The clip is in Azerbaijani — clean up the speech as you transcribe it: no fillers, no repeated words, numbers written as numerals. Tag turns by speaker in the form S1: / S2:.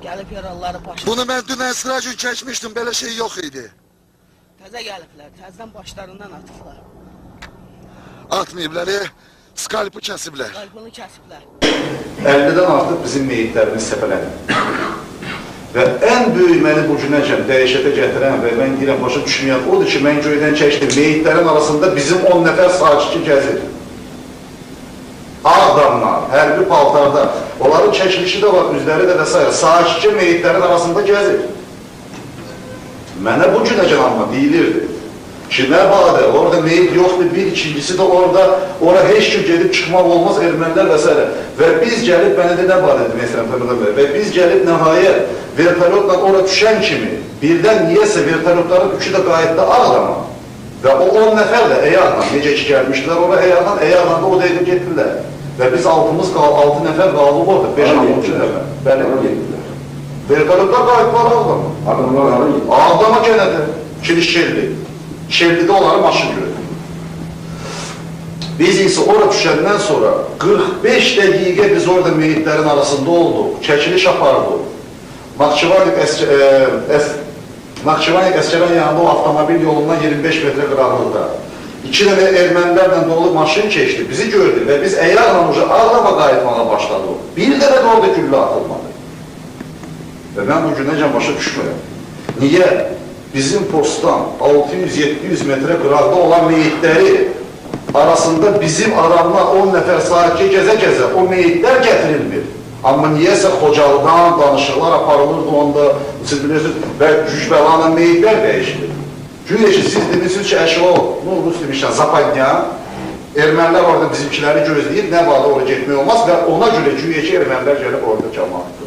S1: Gəlib yaralıları baş.
S2: Bunu mən dünən sıra gün keçmişdim, belə şey yox idi.
S1: Təzə gəliblər, təzədən başlarından atıblar.
S2: Atmayıblar, skalpı kəsiblər.
S1: Qalbını kəsiblər.
S3: 50-dən artıq bizim meyitlərimiz səpələnib. Və ən böyük məni bu günəcən dəhşətə gətirən və mən deyirəm, başa düşməyən odur ki, mən göydən çəkdim, meyitlərin arasında bizim 10 nəfər sakitçi gəzir. Ağdamlar, hərbi paltarda, onların çəkilişi də var, üzləri də və s. Sakitçi meyitlərin arasında gəzir. Mənə bu günəcən amma deyilirdi ki, nə badə, orada meyit yoxdur, bir, ikincisi də orada, ora heç kim gedib çıxmaq olmaz, ermənilər və s. Və biz gəlib, mənə də nə badə demək istəyirəm, Təmir bəy, və biz gəlib nəhayət vertolyotla ora düşən kimi, birdən niyəsə vertolyotların üçü də qayıtdı Ağdama və o 10 nəfər də Eyarla, necə ki gəlmişdilər ora Eyarla, Eyarla da o dəqiqə getdilər. Və biz 6 nəfər qaldıq orada, 5-6 nəfər. Bəli. Vertolyotlar qayıtdılar Ağdama.
S4: Adamlar hara getdi?
S3: Ağdama gənə də, Kirişşelli. Şellidə onları maşın gördü. Biz isə ora düşəndən sonra 45 dəqiqə biz orada meyitlərin arasında olduq, çəkiliş apardıq. Naxçıvanik Əsgəran yanında o avtomobil yolundan 25 metrə qıraqlıqda. 2 dənə ermənilərlə dolu maşın keçdi, bizi gördü və biz əyarla uca Ağdama qayıtmağa başladıq. Bir dəfə də orada güllə atılmadı. Və mən bu günəcən başa düşmürəm. Niyə? Bizim postdan 600-700 metrə qıraqda olan meyitləri arasında bizim adamlar 10 nəfər sakit gəzə-gəzə o meyitlər gətirilmir. Amma niyəsə Xocalıdan danışıqlar aparılırdı onda, siz bilirsiniz, və gücbəlanla meyitlər dəyişilir. Güya ki, siz demişsiniz ki, əşo, nu, rus demişlər, zapadnya, ermənilər orada bizimkiləri gözləyir, nə vaxt oraya getmək olmaz və ona görə güya ki, ermənilər gəlib orada cəmaat.